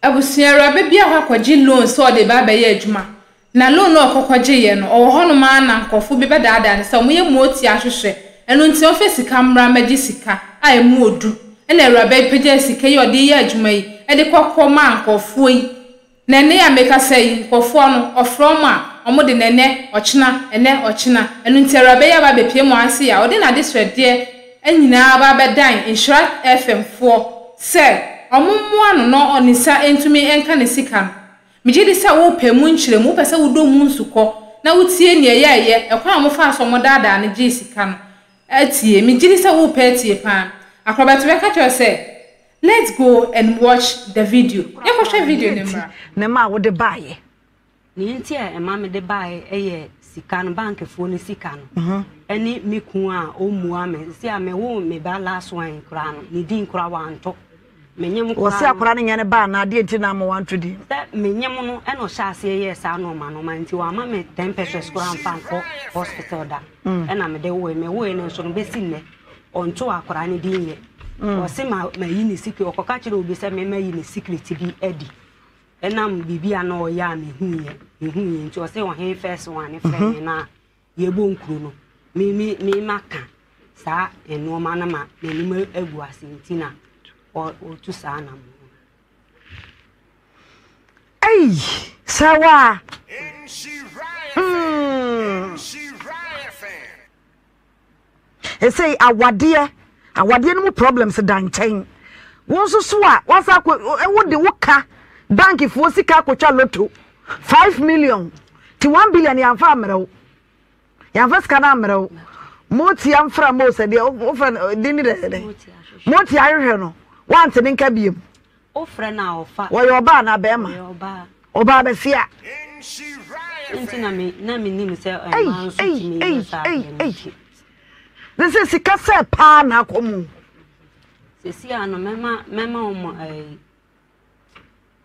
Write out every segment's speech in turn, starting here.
Abusua awuraba bi akɔ akɔgye loan sɛ ɔde reba abɛyɛ adwuma. Na loan no a ɔkɔ kɔgyeeɛ no, ɔwɔ hɔnom ara na nkurɔfoɔ bi bɛdaadaa no sɛ wɔyɛ mootia ahwehwɛ, ɛno nti ɔmfa sika mmra mmɛgye sika a ɛmu ɔdu. Ɛna awuraba yi pagyaa sika yi a ɔde reyɛ adwuma yi de kɔ kɔmaa nkurɔfoɔ yi. Na ɛnnɛ yi a merekasa yi, nkurɔfoɔ no, ɔfrɛ wɔn a, wɔde no ɛnnɛ, ɔkyena, ɛnnɛ, ɔkyena. Ɛno nti awuraba yi aba abɛpue mo ase a ɔde n'adesrɛdeɛ nyinaa aba abɛdan Nhyira FM foɔ sɛ wɔmmoa no na ne nsa ntumi nka ne sika no. Megye di sɛ wopɛ mu nkyerɛmu, wopɛ sɛ wodɔ mu nsukɔ na wotie nea ɛyɛeɛ, ɛkwan a wɔfaa so a wɔdaadaa no gyee sika no atie. Megye di sɛ wopɛ atie paa. Akorɔbɛto bɛka kyerɛ wo sɛ, Let's go and watch the video. Yɛnkɔhwɛ video no mmra. Na ɛmaa wode baeɛ? Nea nti a ɛma mede baeɛ yɛ sika no, bankfoɔ no sika no, ɛne me kun a ɔmmua me. Sɛ a mewoo me ba last one koraa no, ne din koraa wanto. Menyem koraa Wɔse no. akwadaa no nyɛ ne ba anaa? Adeɛ nti na ama wanto din? Sɛ menyem no ɛna ɔhyɛ aseɛ yɛɛ saa nnoɔma nnoɔma nti wamma me ten pesos koraa mfa nkɔ hospital da. Ɛna mede woe. Mewoe no nso no bɛsi nnɛ ɔntoo akwadaa no din yɛ. Ɔse ma mayi ne secret, ɔkɔka kyerɛɛ obi sɛ me mayi ne secret bi adi. Ɛnam biribi a na ɔyɛ a mehuiɛ, mehuiɛ nti ɔse ɔhen first one ne frɛ me na yɛbɔ nkuro no me me me maka saa nneɛma no ma m'anim agu ase nti na ɔtu saa na mo. Ei, sɛ waa. Hmm. Ɛsei awadeɛ, awadeɛ no mu problems da nkyɛn. Wo nso so a wasa akɔ wo de wo ka bankfoɔ sika akɔtwa lotto 5 million ti 1 billion yɛamfa ammerɛ wo. Yɛamfa sika no ammerɛ wo. Motia mfra mo sɛ deɛ wofrɛ no din ne dɛ dɛ. Motia ahwehwɛ no wante ne nka biem. Wofrɛ no a ɔfa. Wɔyɛ ɔbaa anaa bɛrima? Ɔyɛ ɔbaa. Ɔbaa bɛsia. Nti na me na me nim sɛ mmaa nso tumi yɛ saa adeɛ no nti. Ne sɛ sika sɛ paa na akɔ mu. Sisi a no mɛma mɛma wɔn ɛɛ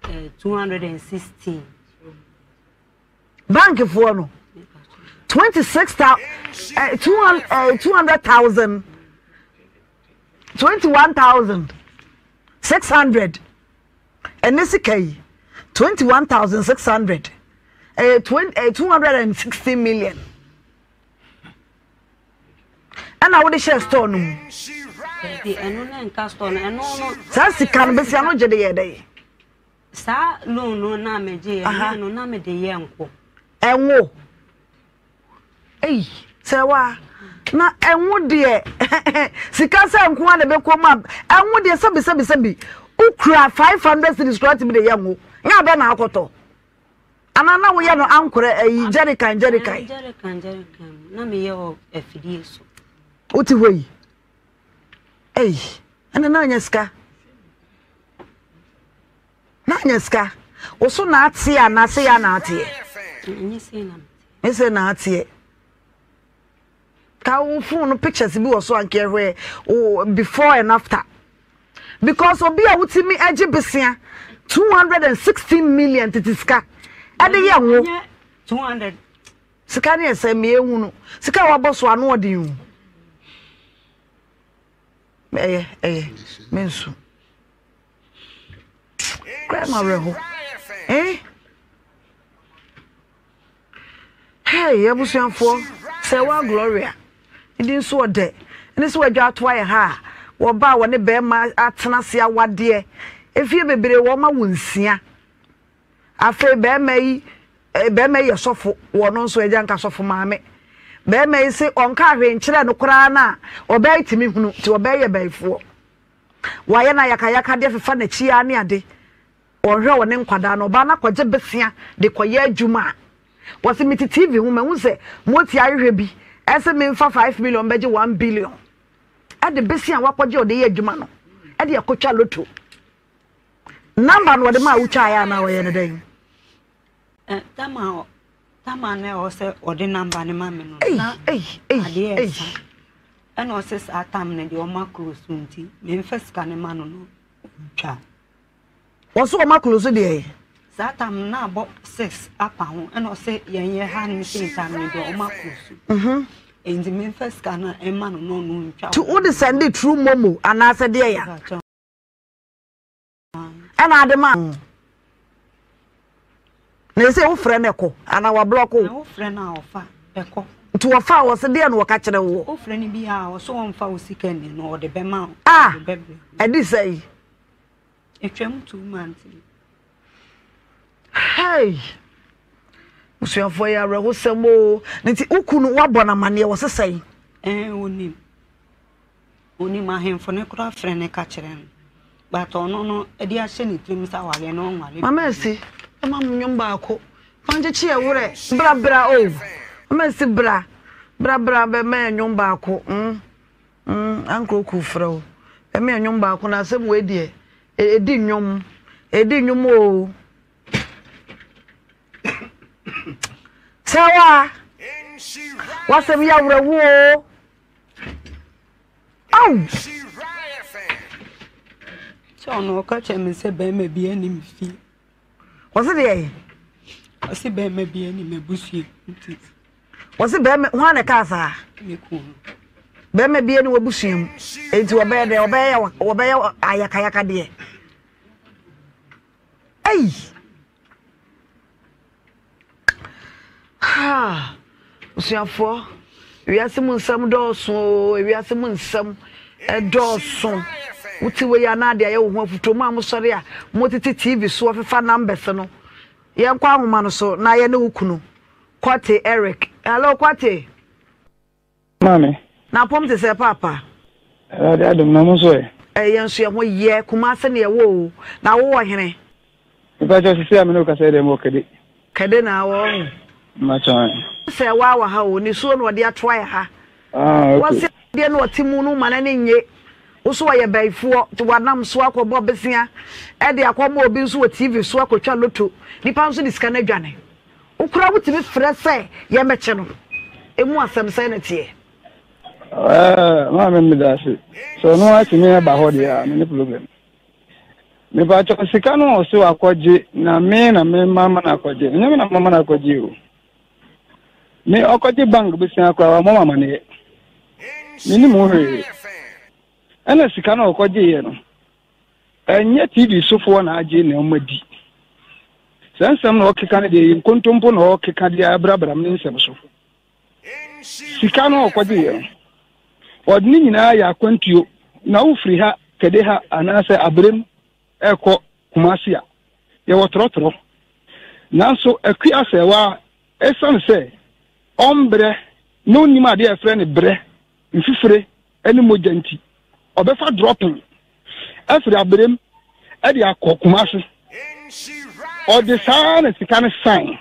ɛɛ 216. Bankfoɔ no 26 eh, 200,000 21,600 ɛne sika yi 21,600 ɛyɛ 260 million ɛna wode hyɛ store no mu saa sika no bɛsia no gye de yɛ dɛ Saa loan no na megye yɛ no na mede yɛ nko. Ɛnwo. Ei, sɛ wa na ɛnwo deɛ sika sɛ nko a na ɛbɛkɔ mu a ɛnwo deɛ sɛbi sɛbi sɛbi wokura 500 cedis koraa tumi de yɛ ngo nyɛ abɛ na akɔtɔ anaa na woyɛ no ankorɛ ayi jerrycan jerrycan. Jerrycan jerrycan na meyɛ wɔ afidie so. Wote hɔ yi ei ɛna na anya sika. Na anya sika. Wo so na ateɛ anaa sɛ yɛ na ateɛ? Nyɛ sɛ na ateɛ. Ka wo phone no pictures bi wɔ so anka ɛhwɛ wo before and after. Because obi a wotumi agye besia 216 million tete sika ɛde yɛ ngo. 200 Sika ne ɛsɛ mmea ehunu. Sika a wabɔ so ano ɔden o. Ɛyɛ ɛyɛ mensu. Kura ma werɛho. Eh? Hey, abusuafoɔ, sɛ wa Gloria, ndi nso ɔdɛ, ne sɛ wadwa ato ayɛ ha a, wɔba a wɔne bɛrima atena ase awadeɛ, efie bebree wɔn ma wo nsia. Afei bɛrima yi, eh, bɛrima yi yɛ sɔfo, wɔ no nso agya nka sɔfo maame. Bɛrima yi se ɔnka ahwee nkyerɛ no koraa no a, ɔbaa yi tumi hunu, nti ɔbaa yi yɛ bayifoɔ. Wayɛ no ayakayakadeɛ fefa n'akyi ara ne ade. Ɔnhwɛ ɔne nkwadaa no, ɔbaa no akɔgye besea de kɔyɛ adwuma a. Wɔse mete TV ho mahu sɛ motie ahwehwɛ bi ɛse memfa 5 million bɛgye 1 billion. Ɛde besea a wakɔgye ɔde yɛ adwuma no ɛde akɔtwa loto. Number no ɔde maa wotwaeɛ anaa ɔyɛ no dɛn? Tama tama na ɛwɔ sɛ ɔde number no ma me no na adeɛ ɛsa. Ɛna ɔse saa tam no deɛ ɔma close nti memfa sika no ma no no ɔntwa. Wɔse ɔma close deɛ? Saa tam no na abɔ six apa ho ɛna ɔse yɛn yɛ ha no sɛ tam no deɛ ɔma close. Mhm. Nti memfa sika no ɛma no no ɔno ntwa. Ti wode sɛnde through momo anaasɛ deɛ ya? Ɛna ade ma no. Na ɛsɛ wofrɛ no ɛkɔ anaa wablɔko wo? Na wofrɛ no a ɔfa ɛkɔ. Nti wɔfa a wɔse deɛ na wɔka kyerɛ woɔ? Wofrɛ no bi a ɔse ɔmfa wo sika nni no ɔde bɛma wo. Ah! Ɛde sɛ yi? Ɛtwam 2 months ni. Hey! Busuafoɔ yɛ awerɛhosɛm o. Ne nti wo kunu woabɔ no amanneɛ wɔ sesɛn? Ɛɛ onim. Onim ahemfo no koraa frɛ no ka kyerɛ no. But ɔno no ɛde ahyɛ ne tirim sɛ awareɛ no ɔnware. Mama Asi, ɛma mo nnwom baako. Fa nkyekye yɛ werɛ. Bra bra o. Mama Asi bra. Bra bra bɛma yɛ nnwom baako. Mm. Mm, Ankroku frɛ wo. Bɛma yɛ nnwom baako na asɛm wei deɛ ɛdi nnwom. Ɛdi nnwom o. Sɛwa, w'asɛm yɛ awerɛhoɔ o. Ao! Sɛ ɔno ɔka kyerɛ me sɛ bɛrima bi anim fie. Wɔse deɛ? Ɔse bɛrima bi anim abusua nti. Wɔse bɛrima hwan na ɛkaa saa? Me kunu. Bɛrima bi anim abusua mu. Enti wɔbɛyɛ dɛ wɔbɛyɛ wɔbɛyɛ ayakayaka deɛ. Ei! Haa! Abusuafoɔ, wiase mu nsɛm dɔɔso oo, wiase mu nsɛm dɔɔso. Wote wei a na ade ayɛ wo ho afutuo. Mo a mosɔre a motete TV soɔ fefa numbers no, yɛnkɔ ahoma no so na yɛne wo kunu Kwate Eric. Hello Kwate. Maame. Na apɔm te sɛ paapa. Awurade adom na mo nso ɛ. Ɛ yɛn nso yɛn ho yɛ Kumase na yɛwɔ o na wowɔ hene. Mepakyɛw sisi a me ne wo kasa yi deɛ mewɔ Kɛde. Kɛde na awɔ ɔho. Mmakyɛw ɛ. Sɛ waa wɔ ha o nisuo na ɔde atoa yɛ ha. Ah okay. Wɔse adeɛ na ɔte mu no ma n'ani nnye. Wo so ɔyɛ bayifoɔ nti wanam so akɔbɔ besia ɛde akɔma obi nso wɔ TV so akɔtwa loto nipa nso de sika no adwane. Wo koraa wotumi frɛ sɛ yɛmmɛkye no. Emu asɛm sɛn na ɛteɛ? Ɛɛ, maame meda ase. Sɛ ɔno atumi aba hɔ deɛ a, me ne problem. Mepakyɛ sika no a ɔse wakɔgye na me na me ma ma no akɔgye. Ɛnyɛ me na mama no akɔgye o. Me ɔkɔgye bank besia koraa wammɔ me amaneɛ. Menim ho hwee. Ɛna sika no a ɔkɔgyeeɛ no, Ɛnyɛ TV sofoɔ na agye na wɔn adi. Saa nsɛm na ɔkeka no deɛ ɛyɛ nkontompo na ɔkeka de abrabram ne nsɛm so. Sika no ɔkɔgyeeɛ no, ɔde ne nyinaa yɛ akwantuo na wofiri ha kɛde ha anaasɛ aberem ɛrekɔ Kumasi a, yɛwɔ trɔtrɔ. Nanso Akua Asɛɛwa ɛsiane sɛ ɔmbrɛ na ɔnnim adeɛ a ɛfrɛ no brɛ, mfifire ne mogya nti, ɔbɛfa dropping afiri aberem de akɔ Kumasi. Ɔde saa na sika no san.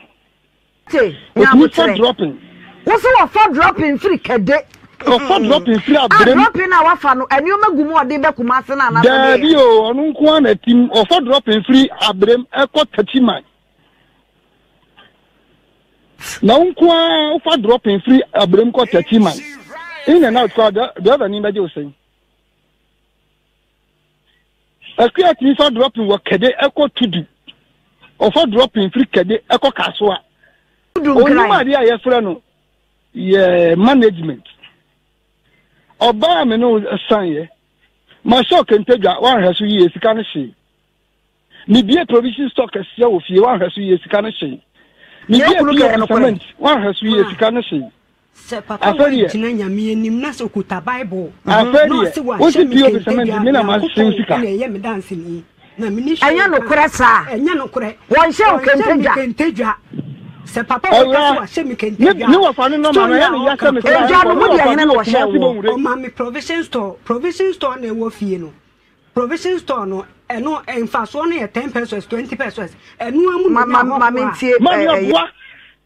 Te, Otumi fa dropping. Wo se wɔfa dropping firi Kɛde. Ɔfa dropping firi aberem. A dropping a wafa no, nneɛma gu mu a ɔde bɛ Kumasi no anaasɛ deɛ? Daabi o, ɔno nko ara na tim. Ɔfa dropping firi aberem ɛkɔ Techiman. Na wo nko ara wofa dropping firi aberem kɔ Techiman. In and out koraa driver ni bɛgye wo sɛn? Akua tumi fa dropping wɔ Kɛde ɛkɔ Tudu. Ɔfa dropping firi Kɛde ɛkɔ Kasoa. Onim adeɛ a yɛfrɛ no yɛ management. Ɔbaa me ne wo san yɛ. Mahyɛ ɔkente dwa wanhwɛ so yie sika no hyee. Mebie provision store kɛseɛ wɔ fie wanhwɛ so yie sika no hyee. Mebie POP cement wanhwɛ so yie sika no hyee. Sɛ papa wei gyina Nyame anim na sɛ okuta Bible Afei na deɛ, ɔse wahyɛ wosi me POP kente cement dua me na mahyew Nyankopɔn sika. na ɛyɛ me danseni na menni hwee Ɛnyɛ ka. nokorɛ saa. Ɛnyɛ nokorɛ. Wɔnhyɛ wo Wɔnhyɛ kente me dwa. kente dwa. Sɛ papa wei ka sɛ Ɔwura, wahyɛ me kente ne dwa ne a, wɔfa ne nɔma no story ɛyɛ a ne ya ɔka sɛ me koraa sɛ Edwa no ne mu deɛ wɔfa hene bi na wɔ wɔhyɛɛ Kumasi woɔ? Bowure. Ɔma me provision store. Provision store na ɛwɔ fie no. Provision store no, ɛno mfasoɔ no yɛ 10 pesos, 20 pesos. Ɛno ara mu na Ma onya ma ma ahɔhoɔ a. mentie Maame ɛ ɛyɛ. aboa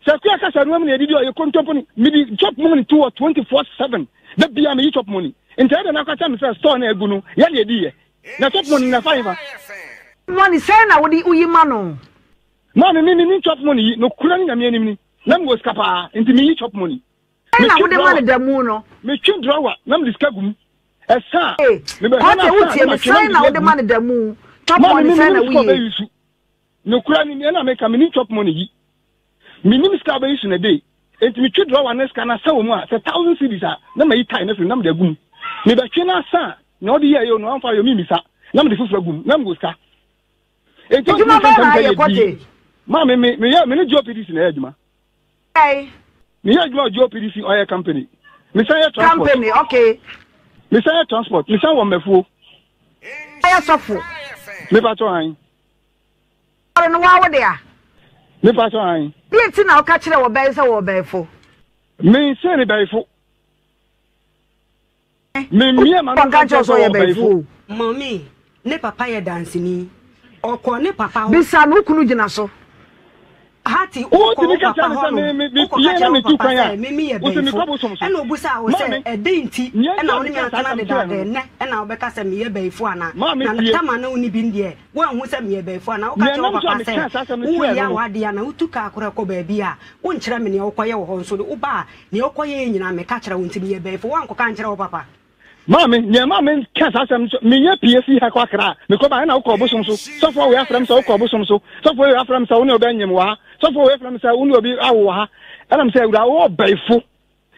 sɛ kua kasa no mu na yɛdidi ɔyɛ kontompo ni mede chop money to wɔ 24/7 da bia meyi chop money nti ɛyɛ dɛ na akɔkyɛ me sɛ store na agu no yɛ na ɛdi yɛ na chop money na fa hefa. Money sɛn na wode woyi ma no? Maame me me ni chop money yi nokora ne nyame anim ni na mewɔ sika paa nti meyi chop money. Sɛn na Metwe wode ma drawer no da mu no? metwe drawer na mede sika gu mu ɛsa a Ee, mebɛhwɛ Kwate no asa a wotie na me matwe na sɛn mede na bi wode agu ma mu no da mu? Chop maame money me sɛn na menim sika woyie? ɔbɛyi su nokora ni ɛna meka menim chop money yi menim sika ɔbɛyi su na dei enti metwe drawer ne sika no asa wɔ mu a sɛ 1000 cedis a na mayi tae no afiri na mede agu mu mebɛtwe no asa a na ɔde yɛɛ yɛ o na wamfa yɛ o memmisa na mede foforɔ agu mu na mewɔ sika enti ɔntumi Adwuma nka bɛn nkyɛm na sɛ ayɛ yɛ Kwate? di. Maame me meyɛ me ne GOPDC na ɛyɛ adwuma. Ɛy. Meyɛ adwuma wɔ GOPDC oil company. Mesan yɛ transport. Company okay. Mesan yɛ transport. Mesan wɔ mmafuo. Ɛyɛ sɔfo. Mepa kyɛw an. Ɔre no waa wo dea. Mepa kyɛw an. Deɛ nti na woka kyerɛ wɔ bɛn sɛ wɔ bɛnfo? Me nse ne bɛnfo. Me mmea ma no nka nkyerɛ sɛ ɔyɛ bɛyifo. Mummy, ne papa yɛ danseni. Ɔkɔ ne papa hɔ. Bisa no, wo kunu gyina so. Hattie, wokɔ wo papa hɔ no, wokɔka kyerɛ wo papa sɛ me meyɛ bɛyifo. Ɛna obisaa wo sɛ, ɛdɛn nti na wo ne me atena dedaada ɛnnɛ na wobɛka sɛ meyɛ bayifo anaa? Na Tamar ne wo ne bi no deɛ, woanhu sɛ meyɛ bayifo anaa? Woka kyerɛ wo papa sɛ woreyɛ w'adeɛ anaa? Wotu kaa korɔ kɔ baabi a, wonkyerɛ me nea wokɔyɛ wɔ hɔ nso. Woba a, Nea wokɔyɛeɛ nyinaa, meka kyerɛ wo, nti meyɛ bɛɛfo. Woankɔka ankyerɛ wo papa? Maame, nea ɛma meka saa asɛm no, meyɛ pie fii ha kɔ Accra a, mekɔbaeɛ na wokɔɔ bosom so. Sɔfoɔ wei afrɛ me sɛ wokɔɔ bosom so. Sɔfoɔ wei afrɛ me sɛ wo ne obi anyem wɔ ha. Sɔfoɔ wei afrɛ me sɛ wo ne obi awo wɔ ha. Ɛna mesɛ, Awuraa, wowɔ bɛɛfo.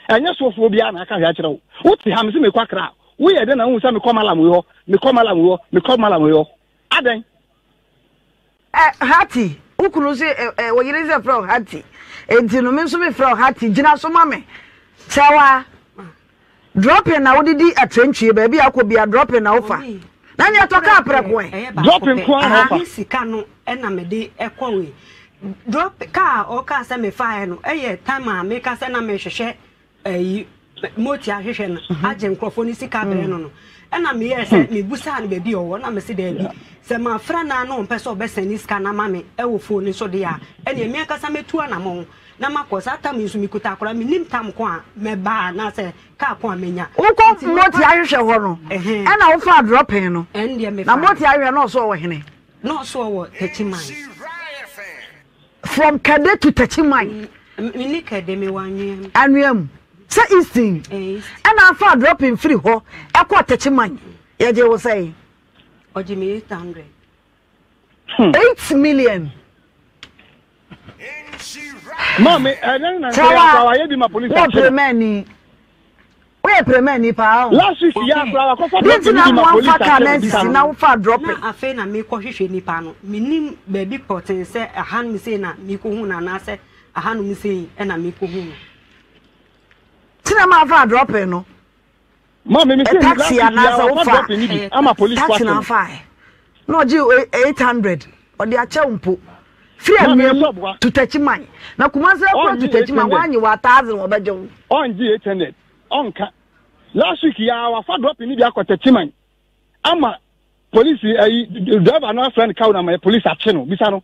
Ɛnyɛ sɔfoɔ biara na aka hwee akyerɛ wo. Wote ha, mese mekɔ Accra. Woyɛ dɛn na wohu sɛ mekɔ Malam wei hɔ, mekɔ Malam wei hɔ, mekɔ Malam wei hɔ? Adɛn? Ɛ Hattie, wo kunu se ɛ ɛ wo yere sɛ frɛ wo Hattie. Enti no me nso me frɛ wo Hattie. Gyina so ma me. Kyɛwa, dropping na wode di atrantwie baabi a wokɔ bia dropping na wofa. Na nea ɛtɔ kaa prɛko ɛ. Ɛyɛ baako Dropping pɛ. nko ara na Aha. ɔfa. Me sika no ɛna mede ɛkɔ wei. Drop kaa a ɔkaa sɛ mefaeɛ no ɛyɛ time a meka sɛ na mehwehwɛ ɛyi moti ahwehwɛ no mhm. agye nkurɔfoɔ no sika brɛ no no ɛna meyɛɛ sɛ hmm. mebusaa no baabi ɔwɔ na mese daabi sɛ mafrɛ no a na ɔmpɛ sɛ ɔbɛsɛn ne sika no ama me ɛwɔ fon no so deɛ a ɛneɛ me ankasa mɛtu anammɔn na makɔ saa tam nso mekuta akora menim tam ko a mɛba anaasɛ kaa ko a mɛnya wokɔ moti ahwehwɛ hɔ no ɛna wofa adrɔpɛn no na moti ahwehwɛ na ɔsɛ ɔwɔ hene na ɔsɛ ɔwɔ takyiman From Kɛde to Techiman. Me ne Kɛde me wɔ anwea mu. Anwea mu. Sɛ Eastern. Eh, East. Ɛna afa dropping firi hɔ ɛkɔ Techiman. Yɛgye wo sɛn? Ɔgye me 800. 8 million. Maame, ɛnɛ na nkɔyɛ akora wayɛ bi ma polisi Wɔ akye no. premani. Woyɛ premani paa o. Last week yɛ akora wakɔfa Deɛ nti drɔpin na bi ma mo polisi amfa kaa akye na no bisa ansisi no. na wofa dropping. Na afei na mekɔhwehwɛ nipa no, mennim baabi pɔtee sɛ ahanom sei na mekɔhu no anaasɛ ahanom sei na mekɔhu no. Nti na ma afa dropping no. Maame mi sɛ last Taxi week yɛ anaasɛ wafa wofa drɔpin no bi ama polisi taxi akye na no. afa ɛ. Na ɔgye 800 ɔde akyɛ wo mpo. Firi Maame anwea mi mu sɛ ɔboa. to Techiman. Na Kumasi akura to Ɔngye Techiman 800. woanye wɔ 1000 wɔbɛgye wo. Ɔngye 800 ɔnka. Last week yɛ wafa drɔpin no bi akɔ Techiman ama polisi ayi driver no afrɛ no kaw na ama polisi akye no bisa no.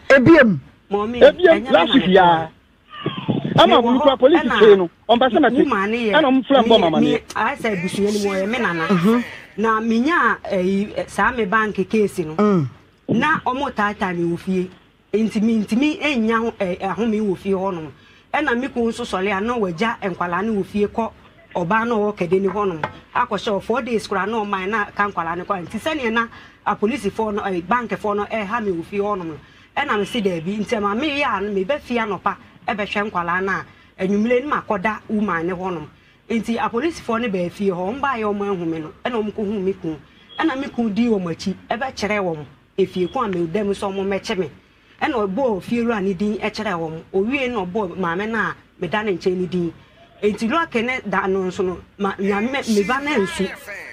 Ebiem. Ebiem last week yaa. Ama mu kura polisi kyee no ɔmpɛ sɛ mɛte ɛna ɔmo frɛ mbɔ mama neɛ. Ayɛ sɛ abusua no mu ɔyɛ me nana mhm. na menya ɛyi saa me bank case no mm. na ɔmo taataa me wɔ fie Enti mintumi nnya ahome wɔ fie hɔnom. Ɛnna me kunu nso sɔre a na wagya nkwadaa no wɔ fie kɔ ɔbaa no a ɔwɔ Kɛdɛ no hɔnom akɔhyɛ hɔ. 4 days koraa na ɔmmae na aka nkwadaa no kɔ. Nti sɛdeɛ na apolisifoɔ no, bankfoɔ no reha me wɔ fie hɔnom no, ɛnna mese daabi. Nti ɛma meyɛ a meba fie anɔpa bɛhwɛ nkwadaa no a, anwummere no makɔda woman no hɔnom. Nti apolisifoɔ no baa fie hɔ. Wɔbaeɛ a wɔanhu me no, ɛnna wɔkɔhuu me kunu. Ɛnna me kunu dii wɔn akyi bɛkyerɛɛ wɔn Efie ko a meda mu sɛ wɔmmɛkye me. Ɛnna ɔbɔɔ fiewura no din kyerɛɛ wɔn. Owiei no na ɔbɔɔ maame no a meda ne nkyɛn no din. Enti Lucky ne da no nso no, ma Nyame me ba no ansu.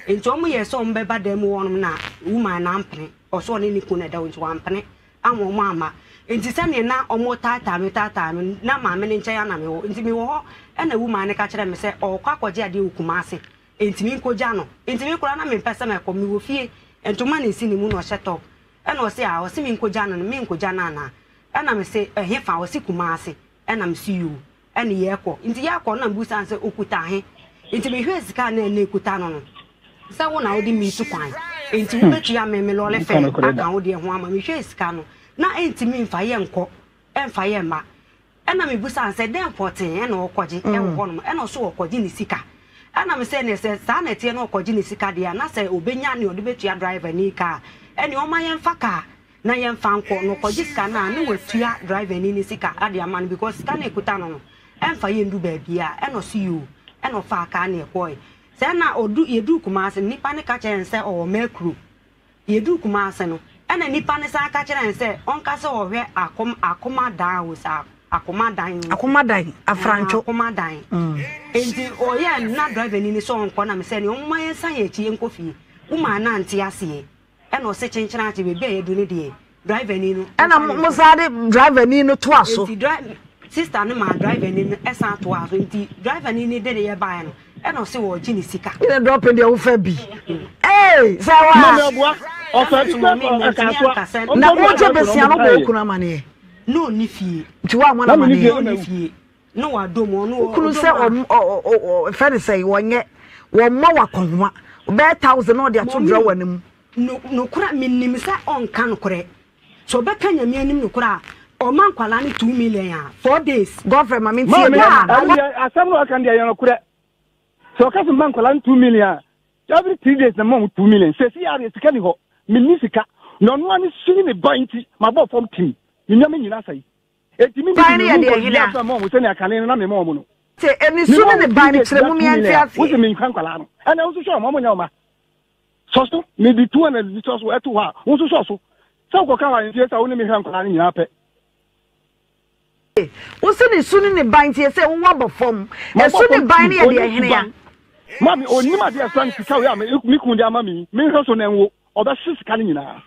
Enti wɔyɛɛ sɛ wɔbɛba dan mu hɔnom na woman no ampene. Ɔsɛ ɔne ne kunu na ɛda hɔ nti wampene amma wɔn amma. Enti sɛdeɛ na wɔtaataa me taataa me no, na maame no nkyɛn ara na mewɔ. Enti mewɔ hɔ ɛnna woman no ka kyerɛɛ me sɛ ɔrekɔ akɔgye adeɛ wɔ Kumasi. Enti menkogya no. Enti me koraa na mempɛ sɛ mɛkɔ. Mewɔ fie, ntoma na esi ne mu na ɔhyɛ top. Ɛna ɔse ah, ɔse menkogya no no, menkogya no anaa? Ɛna mese ɛhefa? Ɔse Kumasi. Ɛna mese yoo. Ɛne yɛkɔ. Nti yɛkɔ no na mebusa no sɛ okuta he? Nti mehwɛɛ sika a na na ekuta no no, sɛ wo na wode me tu kwan, enti wobɛtua me me lɔre fare aka wo deɛ ho ama. Mehwɛɛ sika no, na ɛntumi mfa yɛnkɔ, ɛmfa yɛmma. Ɛna mebisaa no sɛ, dɛn pɔtee na ɔrekɔgye wɔ hɔnom? Ɛna ɔse ɔrekɔgye ne sika. Ɛna mese ɛneɛ sɛ saa na ɛteɛ na ɔrekɔgye ne sika deɛ a, na sɛ ɔbɛnya nea ɔde bɛtua driver ni ka a, ɛneɛ ɔmma yɛmfa kaa na yɛmfa nkɔ. Na ɔkɔgye sika no a, na watua driver ni no sika de ama no because sika no a ɛkuta no no, ɛmfa yɛndu baabiara. Ɛna ɔse yoo. Ɛna ɔfaa kaa na yɛkɔɔe. Sɛ na ɔdu, yɛduu Kumasi no, nipa no ka kyerɛɛ yɛn sɛ ɔwɔ Mercury. Yɛduu Kumase no, Ɛna nipa no san ka kyerɛɛ no sɛ ɔnka sɛ ɔhwɛ akom akoma dan o sɛ akoma dan o. Akoma dan afrantwo. Akoma dan. Nti ɔyɛ na driver ni no sɛ ɔnkɔ na me sɛ nea ɔmoma yɛn san yɛn akyi yɛnkɔ fie. Wo maa no ante aseɛ. Ɛna ɔse kyenkyena akye baabi a yɛadu no deɛ driver ni no. Ɛna mo san de driver ni no toa so. Nti dri sister no maa driver ni no san toa so nti driver ni no de ne yɛ baeɛ no. Ɛna ɔse ɔɔgye ne sika. Ɛna drɔpin deɛ wofa bi. Ee sɛ wa. Mami ɔboa ɔfa bi sɛ ɛka so. Na wogye besia no bɔ okunu amaneɛ. Na ɔni fie. Nti wa mo na amaneɛ. Na ɔni fie. Na wadom ɔno. Okunu sɛ ɔm ɔ ɔ fɛ ne sɛ wɔnyɛ wɔn mma wakɔnhoma bɛyɛ thousand na ɔde ato drawer no mu. Nokorɛ menim sɛ ɔnka nokorɛ. Sɛ ɔbɛka Nyame anim nokorɛ a, ɔma nkwadaa no 2 million a, 4 days. Godfrey ma mentie Maame, bɛrima no. ɛno deɛ asɛm no ɔka no deɛ ɛyɛ nokorɛ. Sɛ ɔka sɛ mma nkwadaa no 2 million a, every 3 days na mma wɔn 2 million. Sɛsi ara deɛ sika ni hɔ, menni sika. Na ɔno ara ne su ne ne ban nti, mabɔ fam tim. Me nneɛma nyinaa asɛe. Enti menni Ban bi, no yɛ menhu deɛ nkɔdua hene a. mfa mma wɔn sɛnea kane no na mema wɔn no. Te, ɛne su Mema ne ne wɔn ban 3 no days kyerɛ bia mu 2 meɛnte million a, wose aseɛ. menhwɛ nkwadaa no. Ɛnna wo nso hwɛ wɔn, wɔnyɛ wo mma. Sɔ so, mede 200 bi sɔ so ɛto hɔ a, wo nso sɔ so. Sɛ wokɔka wɔ ahemfie sɛ wo ne me hwɛ nkwadaa no nyinaa pɛ. Wo se ne su ne ne ban nti ɛsɛ wowɔ abɔ fam. Mabɔ Ɛsu ne fam ban ti, no yɛ deɛ ɔnim hene a. suban. Maame, ɔnim adeɛ a ɛsra no sika wei a me kunu de ama me yi, menhwɛ so na ɛnwo. Ɔbɛhye sika no nyinaa.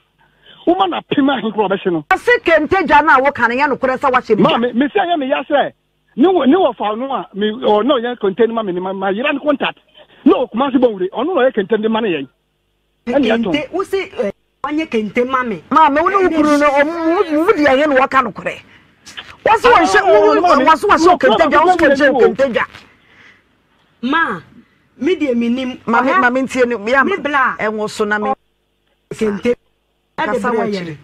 Woma no apem ahe koraa ɔbɛhye no. Ɔse kente dwa no a woka no nyɛ nokorɛ sɛ woahyɛ no dwa. Maame, mese ɛyɛ me ya sɛ ne wɔ ne wɔfa no a me ɔ na ɔyɛ kente no ma me ne ma ma yera no contact na ɔwɔ Kumasi Bɔnwire ɔno na ɔyɛ kente no de ma ne yɛn ɛne yɛtɔn. Kente wo se eh, ɔnyɛ kente ma me. Maame wo ne wo kunu no ɔmo mo mu deɛ he na wɔka nokorɛ? Wɔse wɔnhyɛ wo wɔse wɔhyɛ wo kente dwa wo nso wɔnhyɛ wo kente dwa. Ma me deɛ menim. Maame Ɔhɛ maame ntie no ya me bla ɛnwo so na me kente ɛde kasa brɛ wɔ yɛn. akyire.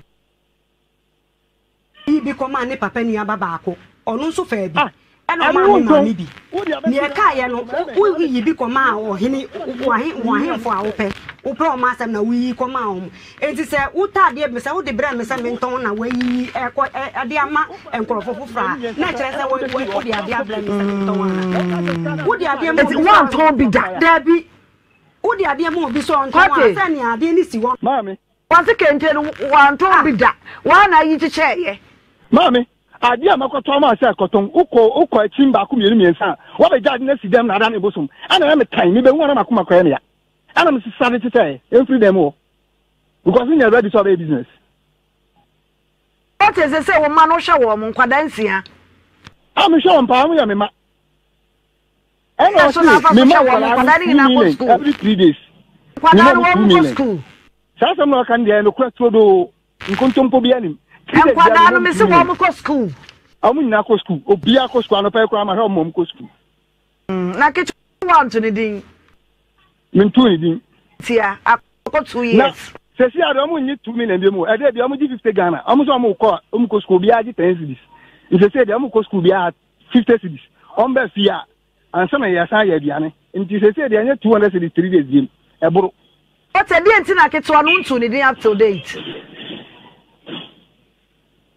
Yii bi kɔmaa ne papa nua ba baako, ɔno nso faa bi, Ah, ɛna ɛno ɔmaa wo me ntɔn. maame bi. Wo deɛ Nea bɛsi ɛkaeɛ no, mmarima wo nka woyi bi bɛsi kɔmaa ɔhene, w'ahe w'ahemfo a wopɛ, wopɛ wɔn asɛm na woyi kɔmaa wɔn. Enti sɛ wotɔ adeɛ bi, sɛ wode brɛ me sɛ mentɔn na woayiyi ɛkɔ ɛ ɛde ama nkurɔfo foforɔ a, na ɛkyerɛ sɛ wo wo wode adeɛ abrɛ me sɛ mentɔn anaa? Wode adeɛ ma Enti obi sɛ woantɔn bi da? Dabi. Wode adeɛ ma obi sɛ ɔntɔn a, Kwate. sɛ nea adeɛ no si hɔ. Maame. Wɔse kente no wantɔn bi da, waa na ayi kyekyɛɛyɛ. Maame, adeɛ a makɔtɔ ama wo sɛ kɔtɔn, wokɔ wokɔ akyim baako mmienu mmiɛnsa a, woabɛgya ade no asi dɛm na adane bosom. Ɛna ɛyɛ me tan, mebɛhu a na m'akoma kɔyɛ me ya. Ɛna mesesa de kyekyɛɛ, ɛmfiri dan mu hɔ. Because menyɛ ready sɛ ɔbɛyɛ business. Wote sɛ sɛ wo mma no wohwɛ wɔn, nkwadaa nsia. Ah, mehwɛ wɔn paa, wɔn yɛ me mma. Ɛna So na ɔse afa so mema hwɛ wɔn, nkwadaa nkwadaa no no two nyinaa kɔ million sukuu. every 3 days. Nkwadaa Mema no mo wɔn two kɔ million. sukuu. Saa asɛm na ɔka no deɛ ɛyɛ nokorɛ turodoo. Nkontompo biara nim. 3 days biara Nkwadaa no mema mo mese 2 million. wɔn kɔ sukuu. Wɔn nyinaa kɔ sukuu. Obiara kɔ sukuu. Anɔpa yi koraa mahwɛ wɔn ma wɔn kɔ sukuu. Na ketewa wanto ne din. Mentoo ne din. Tia akɔ 2 Na years. sɛsi a deɛ wɔn nnye 2 million bi mu. Ɛdeɛ bi wɔn gye 50 Ghana. Wɔn nso wɔn kɔ wɔn kɔ sukuu obiara gye 10 cedis. Nsɛsɛ deɛ wɔn kɔ sukuu biara 50 cedis. Wɔn bɛ fie a ansa na yɛsan yɛ aduane. Nti sɛsɛ deɛ ɛnyɛ 200 cedis 3 days biem. Ɛboro. But ɛdeɛ nti na ketewa no wontuu ne din up till date?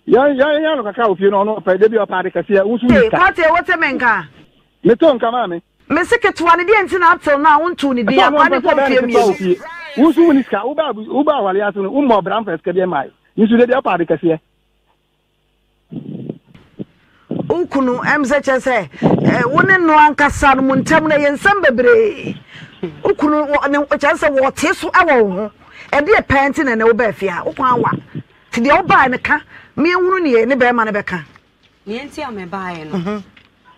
Yɛn yɛn yɛn no kakra wɔ fie no ɔno ɔpɛ debi ɔpɛ ade kɛseɛ wo nso Hey, ni sika. Kwate, wote me nka? Meto nka maame. Mese ketewa no deɛ nti na up till now wontuu ne din Ɛsɛ ɔno akwa ɔmpɛ ne sɛ kɔ ɔbɛyɛ mfeɛ ne ketewa wɔ mmienu. fie. Wo nso wo ni sika wo ba wo ba awale ase no wo mmɔ ɔbra mfa sika bi mmae. Nso debi ɔpɛ ade kɛseɛ. Wo kunu ɛm sɛ kyerɛ sɛ eh, wo ne no ankasa no mo ntam no ɛyɛ nsɛm bebree. Wo kunu wɔ- ne kyerɛ sɛ wɔte so wɔ wo ho. Ɛdeɛ pɛɛ nti na ɛnɛ wobaa fie ha. Wo kwan wa. Nti deɛ wobaeɛ no ka ma yɛnhunu neɛ ne bɛrima no bɛka. Nea nti a mebaeɛ no,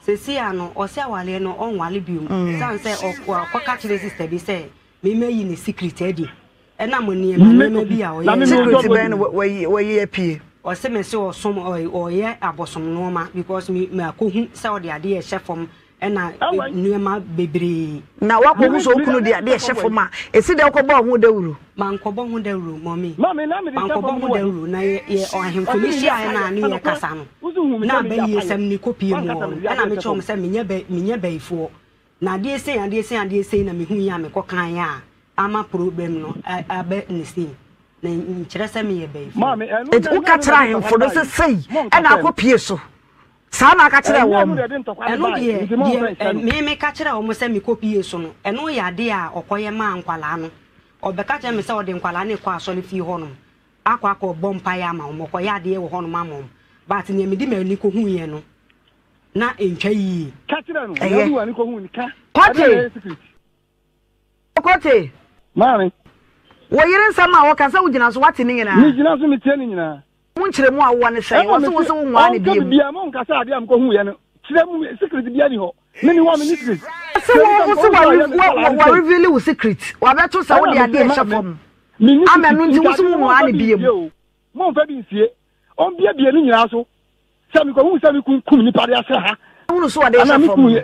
seesei a no, ɔse awareɛ no ɔnware biom. Ɛsiane sɛ ɔkɔka kyerɛ sister bi sɛ memmɛyi ne secret adi. Ɛnam nneɛma nneɛma bi a ɔyɛ nti. Secret bɛn na wayi wayi apue? Ɔse mese ɔsom ɔyɛ abosom nnoɔma because me makɔhu sɛ ɔde adeɛ ɛhyɛ fam ɛna nneɛma bebree. Na wakɔhu sɛ wo kunu de adeɛ ɛhyɛ fam a, ɛsi dɛn wokɔbɔɔ ho dawuro? Mankɔbɔ ho dawuro mummy. Mankɔbɔ ho dawuro na yɛ yɛ ahemfo no hyiaeɛ no a ne yɛkasa no na abayiesɛm no kɔpie mu wɔ hɔ no ɛna mekyerɛ wɔn sɛ menyɛ bɛ menyɛ bayifoɔ na adeɛ sei adeɛ sei adeɛ sei na mehuiɛ a mekɔkaeɛ a ama problem no abɛ ne sei na nkyerɛ sɛ meyɛ bayifoɔ. Enti woka kyerɛ ahemfo no sɛ sei ɛna akɔpie so? Saa na aka kyerɛɛ wɔn? Ɛno deɛ, deɛ me meka kyerɛɛ wɔn sɛ mekɔpie so no, ɛno yɛ adeɛ a ɔkɔyɛ maa nkwadaa no. Ɔbɛka kyerɛɛ me sɛ ɔde nkwadaa no rekɔ asɔrefie hɔnom. akɔ akɔ bɔ mpaeɛ ama wɔn, ɔkɔyɛ adeɛ wɔ hɔnom ama wɔn. But nea mede m'ani kɔhuiɛ no, na ɛntwa yie. Ka kyerɛ no, nea Ɛyɛ. wode w'ani kɔhui no, ka. Kɔte. Ɛdɛn na ɛyɛ secret? Kɔte. Maame. Wo yere nsɛm a ɔka sɛ wogyina so woate ne nyinaa? Megyina so metie ne nyinaa. Wo nkyerɛmu a wowɔ ne sɛn? Ɛna Ɔse wo mese, se wonwaa ne ɔnka biom. biribiara, monka sɛ adeɛ a mekɔhuiɛ no, kyerɛ mu, secret biara nni hɔ. Meni hɔ a menni secret. Ɔse wo wo se wa wa reveal wo secret. Wabɛto sɛ wode adeɛ ɛhyɛ fam. Menni Ama secret, ɛno nti nti wo se adeɛ no wonwaa momfa ne bi biom. nsie o. Momfa bi nsie. Ɔmbiebie ne nyinaa so. Sɛ mekɔhuu sɛ me kun kum nipa de ahyɛ ha. Hunu so ɔde Anaa hyɛ me fam. kun yɛ.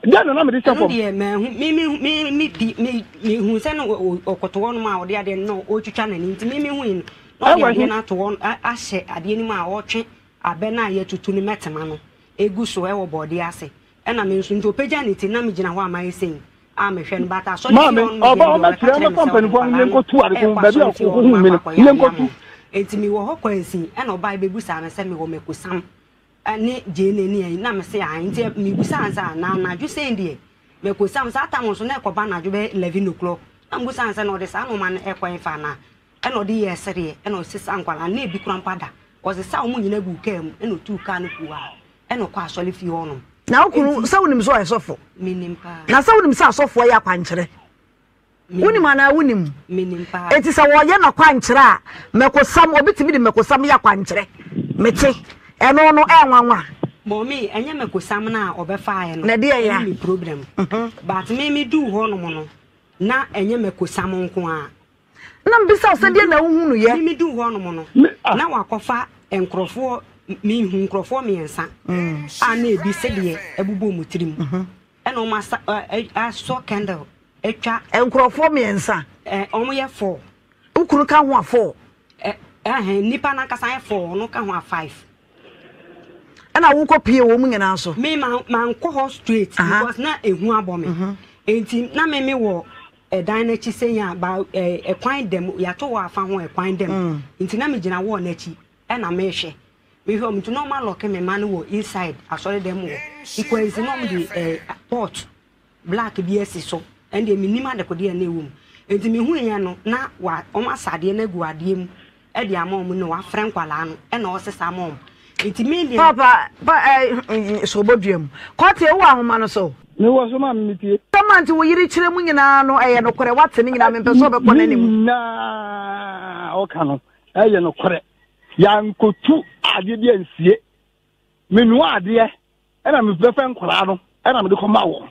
Dɛn na na mede hyɛ Ɛno fam? deɛ manhu me me me me pi me mehu sɛ no ɔkoto hɔ nom a ɔde adeɛ no na ɔretwitwa n'ani nti me mehui no na ɔde Ɛwɔ adeɛ he? no ato hɔ ahyɛ adeɛ no mu a ɔretwe abɛ no a yɛatutu no mɛtema no egu so ɛwɔ bɔɔdeɛ ase ɛna me nso nti ɔpagya ne ti na megyina hɔ a mayɛ sei a mehwɛ no but asɔre fie Maame, hɔ nom deɛ ɔba deɛ ɔbɛka ɔmɛkyerɛ kyerɛ me ɔmɛfa sɛ ɔde mpanimfoɔ no nkwadaa no yɛnkɔtu ade ko ɛrekɔ baabi a asɔre fie hɔ ɔkɔhuu nom me akɔ no akɔyɛ adeɛ ama yɛnkɔtu. wɔn nti mewɔ hɔ kwansin ɛna ɔbaa bɛbusaa me sɛ mewɔ mɛkosam ne gyeene ne ayi na mese ae nti mebusaa no sɛ na anadwo sɛn deɛ mɛkosam saa tam nso na ɛkɔba anadwo bɛyɛ 11 o'clock na mebusaa no sɛ na ɔde saa nnoɔma no ɛkɔ ɛmfa anaa ɛna ɔde yɛɛ sereɛ ɛna ɔsesa nkwadaa na ebi kora mpo ada ɔsesa wɔn nyinaa guu kaa mu ɛna ɔtuu kaa no puu a ɛna ɔkɔ asɔre fie hɔnom. Na wo kunu sɛ wonim sɛ ɔyɛ sɔfo? Menim paa. Na sɛ wonim sɛ asɔfoɔ yɛ akwankyerɛ? Wonim anaa wonim? Menim paa. Enti sɛ wɔyɛ no akwankyerɛ a, mɛkosam, obi tumi de mɛkosam yɛ akwankyerɛ. Mete. Ɛno no, ɛyɛ nwanwa. Mɔmi, ɛnyɛ mɛkosam no a ɔbɛfaeɛ no. Na ɛdeɛ ya? Ɛne me problem. But me me duu hɔnom no, na ɛnyɛ mɛkosam nko ara. Na mebisa wo sɛ deɛ na wohunu yɛ? Me me duu hɔnom no, na wakɔfa nkorɔfoɔ, mehu nkorɔfoɔ mmiɛnsa a na ebi sedeɛ ɛbobɔ wɔn tirim. Ɛna wɔn asa ɛ asɔ candle atwa. Nkurɔfoɔ mmiɛnsa. Ɛ wɔn yɛ four. Wo kunu ka ho a four. Ɛ ɛhɛn nipa n'ankasa yɛ four ɔno ka ho a five. Ɛna wokɔ pie wɔn nyinaa so. Me ma ma nkɔ hɔ straight because na ehu abɔ me. Mhm. Nti na me me wɔ ɛdan n'akyi sɛn a ba ɛ ɛkwan dɛm yɛato hɔ afa ho ɛkwan dɛm. Mm. Nti na me gyina wall n'akyi ɛna mehwɛ. Mehwɛ wɔn nti na wɔn alɔke me mma no wɔ inside asɔre dɛm hɔ. Nkwansi na wɔn de ɛɛ pot black bi asi so. Ɛndeɛ mennim adekodeɛ a na ɛwɔ mu. Nti mehuiɛ no na wa wɔn asa adeɛ no agu adeɛ mu ɛde ama wɔn na wafrɛ nkwadaa no ɛna ɔresesa ama wɔn. Nti me deɛ. Paapa pa ɛɛ sobo dua mu. Kɔte wowɔ ahoma no so? Mewɔ so maame metie. Sɛ mante wo yere kyerɛ mu nyinaa no ɛyɛ nokorɛ wate ne nyinaa mempɛ sɛ ɔbɛkɔ n'anim. Ne nyinaa ɔka no ɛyɛ nokorɛ. Yɛankotu adeɛ bi ansie. Menoa adeɛ ɛna mebɛfɛ nkwadaa no ɛna mede kɔma wɔn.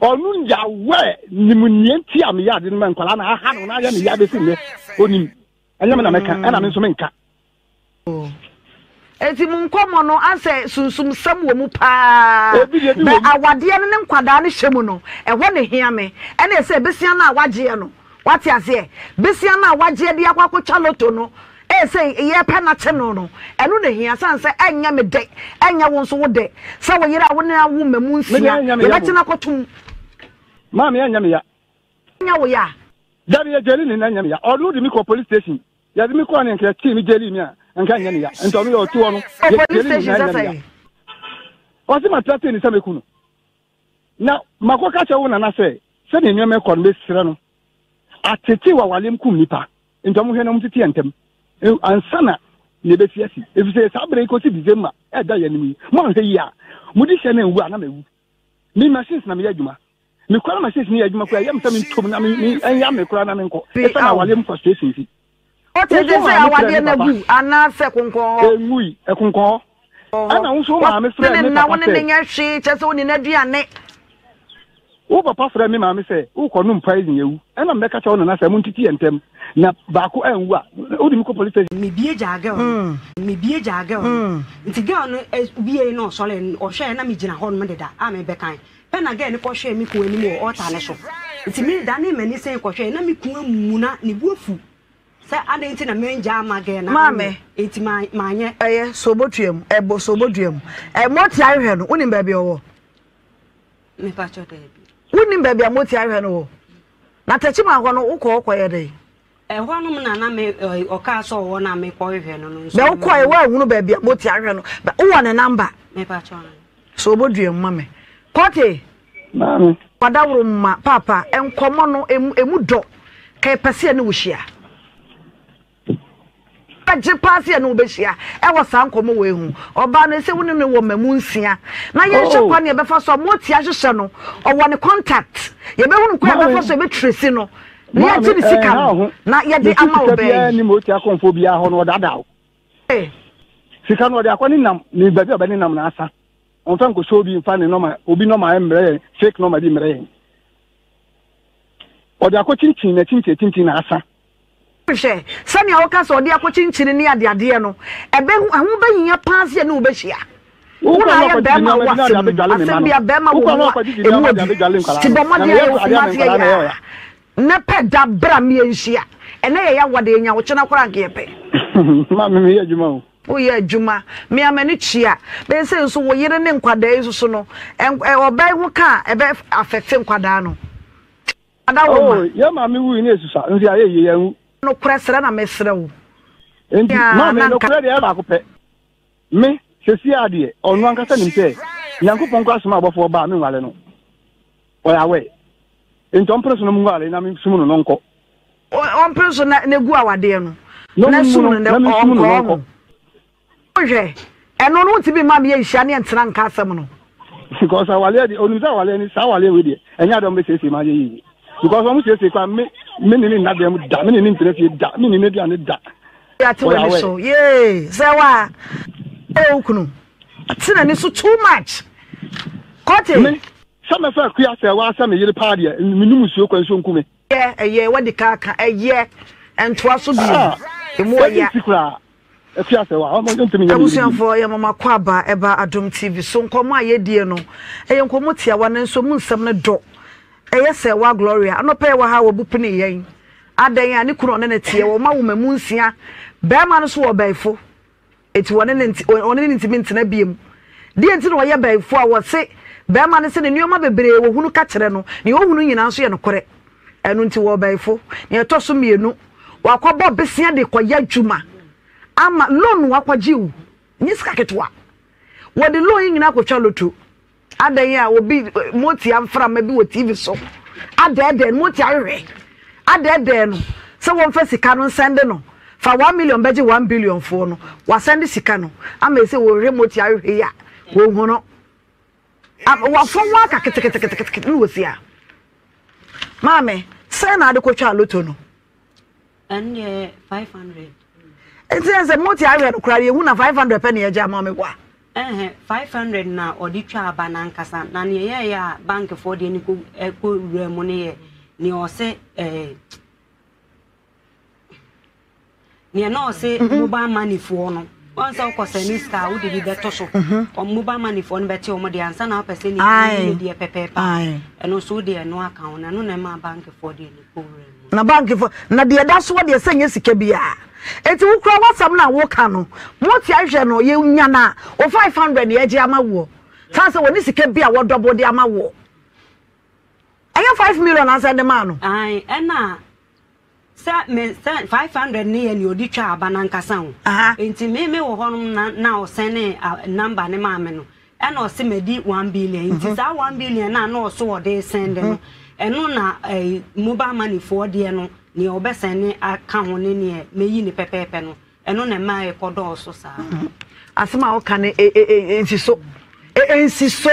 Ɔno Yahweh nim nea nti a meyɛ adeɛ no ma nkwadaa no aha no na ayɛ ne ya bɛsi nnɛ. Onim. Ɛnyɛ me na mɛka ɛna me nso menka. Eti mo nkɔmmɔ no asɛ sunsumsɛm wɔ mu paa. Bɛ awadeɛ no ne nkwadaa no hyɛ mu no, ɛhɔ na ehia me. Ɛna ɛsɛ besia no a wagyeɛ no, Wate aseɛ? Besia no a wagye adi akɔ akɔtwa loto no, ee sɛ yɛrepɛ no akye no no, ɛno na ehia. Sane sɛ ɛnyɛ me dɛ, ɛnyɛ wo nso wo dɛ, sɛ wo yere a wo ne no awo mmamu nsia, yɛbɛkye no akɔto mu. Maame, ɛnyɛ me ya. Ɛnyɛ wo ya? Dabi, yɛgyeli ne na ɛnyɛ me ya. Ɔno de me kɔ police station. Yɛde me kɔɔ ne nka yɛkyee me gyeli me a, nka ɛnyɛ me ya. Nti ɔno yɛ ɔte hɔ no, yɛgyeli ne na ɛnyɛ me ya. Ɔse matrɛtee ne sɛ mɛku no. Na makɔka akyerɛ wo nana sɛ, sɛdeɛ nneɛma rekɔ no, mesrɛ no, atete wɔ awareɛ mu kum nnipa, nti wɔnhwɛ na wɔntete yɛn ntam ansa na nea ɛbɛsi asi, ɛfiri sɛ saa berɛ yi kɔsi December ɛda yɛn anim yi, moanhwɛ yie a, mode hyɛ no anwu a na mawu. Me machines na meyɛ adwuma. Mekɔ na machines no yɛ adwuma koraa, ɛyɛ me sɛ mentom na ɛnya me koraa na menkɔ, ɛsiane awareɛ mu frustration nti. Wote te sɛ awadeɛ no agu anaasɛ konkɔn hɔ. Ɛngui, ɛkonkɔn hɔ. Ɛna wo nso wo maame frɛɛ me papa sɛ. Wo ne ne nyɛ hwee, kyerɛ sɛ wo ne n'aduane. Wo papa frɛɛ me maame sɛ wokɔnom poison awu. Ɛna mebɛka kyerɛ wo nana sɛ montete yɛn ntam na baako anwu a, wode me kɔ police station. Mebie gyaa girl no, mebie gyaa girl no. Nti girl no biei na ɔsɔre no, ɔhwɛɛ na megyina hɔ nom deda a mebɛkan. Pɛ na girl no kɔhwɛɛ me kun anim wɔ altar no so. Nti medanee m'ani sɛn kɔhwɛɛ na me kun amuna, ne bo afu. Sɛ adɛn nti na mangya ama girl no Maame. Nti manyɛ. Ɛyɛ, sɛ obotua mu, ɛbɔ, sɛ obodua mu. Ɛ, Moti ahwehwɛ no, wonim baabi a ɔwɔ? Mepakyɛ daabi. Wonim baabi a Moti ahwehwɛ no wɔ? Na Techiman hɔ no, wokɔ hɔ kɔyɛ dɛn? Ɛhɔ nom na na me, ɔkaa sɛ ɔwɔ na mekɔhwehwɛ no no nso. Bɛ wokɔɛ, woanhunu baabi a Moti ahwehwɛ no. Bɛ, wowɔ ne namba? Mepakyɛ aane. Sɛ obodua mu ma me. Kɔte! Maame. Wadaworo mma paapa nkɔmmɔ no emu emu dɔ. Ka yɛpɛ sɛ yɛne wo hyia. bɛgye paa sɛ yɛne wo bɛhyia ɛwɔ saa nkɔmmɔ wei ho. Ɔbaa no, ɛsɛ wo ne no wɔ mmamu nsia na yɛnhwɛ Oh. kwan yɛbɛfa so a moatia ahyehyɛ no, ɔwɔ ne contact. Yɛbɛhunu kwan Maame, yɛbɛfa so yɛbɛtrace no na maame, yɛagye ne sika ɛnha no wo ho. na yɛde Mese ama sika ɔbaa biara yi. nni Motia akɔmfoɔ biara hɔ no, ɔdaadaa wo. Hey. Sika no ɔde akɔ ne nam, ne baabi a ɔbɛne nam no asa. Ɔmfa nkɔhyɛ obi mfa ne nɔma, obi nɔma mmerɛ yɛn, fake nɔma bi mmerɛ yɛn. Ɔde akɔ kyinkyin na kyinkyin kyinkyin na asa. Hwɛ, sɛnea woka sɛ ɔde akɔkyinkyini ne adeadeɛ no, ɛbɛ, ɛho bɛhia paa sɛ yɛne wo bɛhyia. Wo na ayɛ bɛrima wɔ asɛm mu, asɛm bi a bɛrima wɔ mu a ɛmu ɔdu. Nti bɔ mmɔden a yɛwɔ Kumasi yɛ a, na pɛ da bra me yɛnhyia. Ɛnɛ yɛ yawa de yɛnya wo kyena koraa anka yɛpɛ. Maame meyɛ adwuma o. Woyɛ adwuma, me a m'ani tua. Bɛyɛ sɛ nso wo yere ne nkwadaa yi nso so no, ɔbaa yi ho ka a ɛbɛ affect nkwadaa no. Ada wo ma. Oh, yɛ maame wui ne esusa nso ayɛ yie yɛn wu. Nokorɛ srɛ na mesrɛ wo. Nti maame nokorɛ deɛ ɛyɛ baako pɛ. Me sɛsi a deɛ ɔno ankasa nim sɛ Nyankopɔn koraa soma abɔfoɔ ba a menwale no. Ɔyɛ aware. Nti ɔmpere so na munwale na mensum no na ɔnkɔ. Ɔmpere so na gu awadeɛ no na sum no na ɔnkɔ ɔho. Hwɛ, ɛno no wontumi mma me yɛnhyia ne yɛntena nka asɛm no. Because awaleɛ deɛ onim sɛ awaleɛ ni saa awaleɛ wei deɛ ɛnyɛ adeɛ ɔmo bɛsiesie ma ayɛ yie because ɔmo siesie kora me me ne ne nna dan mu da me ne ne ntena fie da me ne ne aduane da. Ate w'ani so yee sɛ wa ɛwɔ wo kunu ate n'ani so too much kɔte. Me sɛ mɛfɛ akua sɛ wa sɛ me yere paa deɛ menum nsuo kɔ nsuo nku me. Ɛyɛ ɛyɛ wadi ka aka ɛyɛ ɛntoa so bio emu ɔya. Ɛsi koraa. Abusuafoɔ yɛ mama kɔ aba ɛba Adom TV so nkɔmɔ a yɛdie no ɛyɛ nkɔmɔ tiawa nanso mu nsɛm no dɔ ɛyɛ sɛ wa Gloria anɔpɛ yɛwɔ ha wɔbu pene yɛn adɛn a ne kunu ɔne ne teɛ wɔma wo mamu nsia bɛrima no so wɔ bɛɛfo eti wɔne ne nti wɔne ne ntumi ntena biem deɛ nti na wɔyɛ bɛɛfo a wɔse bɛrima no sɛ ne nneɛma bebree wɔhunu ka kyerɛ no nea ɔhunu nyinaa nso yɛ nokorɛ Ɛno nti wɔbɛɛfo. Nea ɛtɔ so mmienu, wakɔbɔ besia de kɔyɛ adwuma ama loan wakɔgye o, nyɛ sika ketewa. Wɔde loan yi nyinaa kɔtwa loto. Adɛn a obi motia mframa bi wɔ TV so adɛɛdɛɛ no, motia ahwehwɛ adɛɛdɛɛ no sɛ wɔmfa sika no nsɛnde no fa 1 million bɛgye 1 billion foɔ no, wasɛnde sika no ama ɛsɛ wɔhwehwɛ motia ahwehwɛ yi a wɔnhu no. Wafɔn wo aka keteketekete na wɔsi a. Maame, sɛn na ade kɔtwaa loto no? Ɛno deɛ 500. Nti ɛ sɛ mote ahwɛ no koraa yɛhu na 500 pɛ ne yɛgye ama me boa. Ɛhɛ, 500 na ɔde twa aba no ankasa na neɛ yɛyɛ a bankfoɔ deɛ no kɔ wura mu no yɛ neɛ ɔse ɛɛ Neɛ na ɔse mobile money foɔ no wɔn sɛ wokɔ sɛ ne sika a wode bi bɛto so mhm. wɔn mobile money foɔ no bɛte wɔn deɛ ansa na wopɛ sɛ ne ne deɛ pɛpɛɛpɛ ɛno nso wode ɛno aka ho na ɛno na ɛma bank foɔ deɛ ne kɔ wura mu. Na bank foɔ na deɛ ɛda soɔ deɛ sɛ nyɛ sika biara eti wokura wasɛm na woka no mo te ahwɛ no yɛ nya na o 500 na yɛgye ama woɔ san sɛ wɔne sika bi a wɔdɔbo de ama woɔ ɛyɛ 5 million ansa de maa no. Ɛna Sɛ me sɛ 500 no yɛ nea ɔde twaa aba no ankasa o. Nti me me wɔ hɔnom na na ɔsɛne number no maa me no, ɛna ɔse madi 1 billion. Nti saa 1 billion no a na ɔso ɔde sɛnde no, ɛno na ɛyi mobile money foɔ deɛ no, nea ɔbɛsɛne aka ho ne nea meyi no pɛpɛɛpɛ no, ɛno na ɛma ɛkɔ dɔɔso saa. Asɛm a woka no ɛnsi so. Ɛnsi so.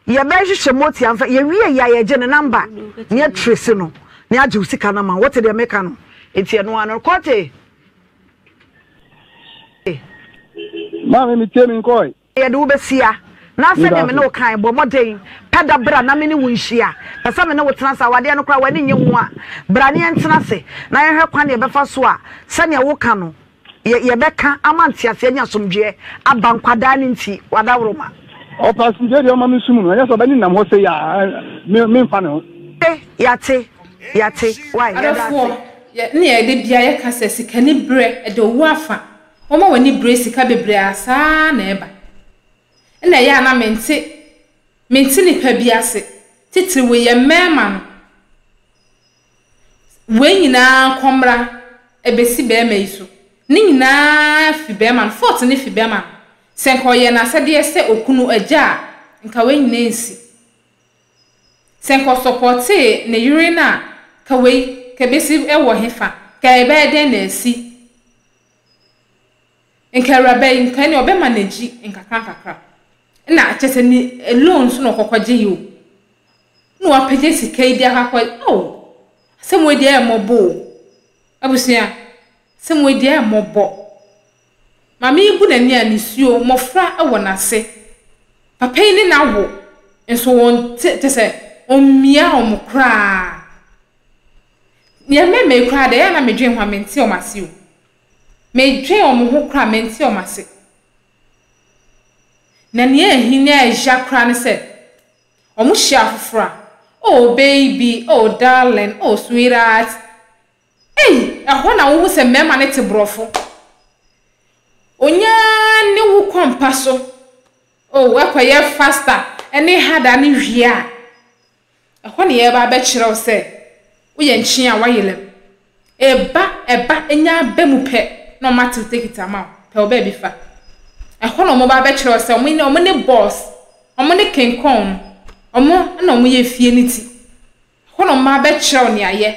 Yɛbɛhwehwɛ motia mfa yɛwie yɛ a yɛgye ne number na yɛtresi no na yɛagye wo sika no ama wote deɛ meka no nti ɛno ano kɔte. Maame metie me nkɔe. Yɛde wo bɛsia na sɛdeɛ me ne wo kae bɔ mmɔden pɛ da bra na me ne wo nhyia pɛ sɛ me ne wo tena ase awadeɛ no koraa w'ani nnye ho a bra ne yɛntena ase na yɛnhwɛ kwan yɛbɛfa so a sɛdeɛ woka no Yɛ yɛbɛka ama nteaseɛ ne asomdwoeɛ aba nkwadaa no nti, w'adaworoma. Ɔpɛ asomdwoeɛ deɛ ɔma me sum no, ɛnyɛ sɛ ɔbɛnenam hɔ sei a, me memfa ne ho. Yate, yate, wai, yɛda ase. Adɔfoɔ, yɛ ne yɛ da biara yɛka sɛ sikani berɛ ɛda owu afa, wɔma w'ani bere sika bebree a saa ara na ɛba. Ɛna ɛyɛ a na mente, mente nipa bi ase, titiriw yɛ mmarima no. Wei nyinaa nkɔmmra ɛbɛsi barima yi so. Ne nyinaa fi barima no, fault no fi barima no. Sɛ nka ɔyɛɛ n'asɛdeɛ sɛ okunu, agya a, nka wei nyinaa nsi. Sɛ nka ɔsɔpɔtee ne yere no a, nka wei, nka ɛbɛsi wɔ hefa? Nka ɛbɛyɛ dɛn na asi? Nka awuraba yi, nka ɛnneɛ ɔbɛma no agyi nkakrankakra. Ɛna kyerɛ sɛ ne loan nso na ɔkɔkɔgye yi o. Na wapagya sika yi de akɔ akɔ, ao! Asɛm wei deɛ ɛyɛ mmɔbɔ o. Abusua, asɛm wei deɛ ɛyɛ mmɔbɔ. Maame yi bu n'ani a nisuo, mmɔfra wɔ n'ase. Papa yi ne no awo, nso wɔnte, kyerɛ sɛ ɔmmia wɔn koraa. Nea mmarima yi koraa deɛ, ɛyɛ a na medwen ho a mente wɔn ase o. Medwen wɔn ho koraa a mente wɔn ase. Na nea ɛhi na ɛya koraa ne sɛ, wɔhyia afoforɔ a, oh baby, oh darling, oh sweetheart. Ei, ɛhɔ na wohu sɛ mmarima no te borɔfo. Onya ne wo kɔ mpa so, oh ɛkɔyɛ faster ne harder no wie a, Ɛhɔ na yɛreba abɛkyerɛ wo sɛ woyɛ nkyen a woayera mu. Eba, ɛba, nya aba mu pɛ na wɔatew tekiti ama wo. Pɛ wo baabi fa. Ɛhɔ na wɔba abɛkyerɛ wo sɛ wɔn ne, wɔn ne boss, wɔn ne King Kong no, wɔn na wɔyɛ fie no ti. Ɛhɔ na wɔba abɛkyerɛ wo nea yɛ.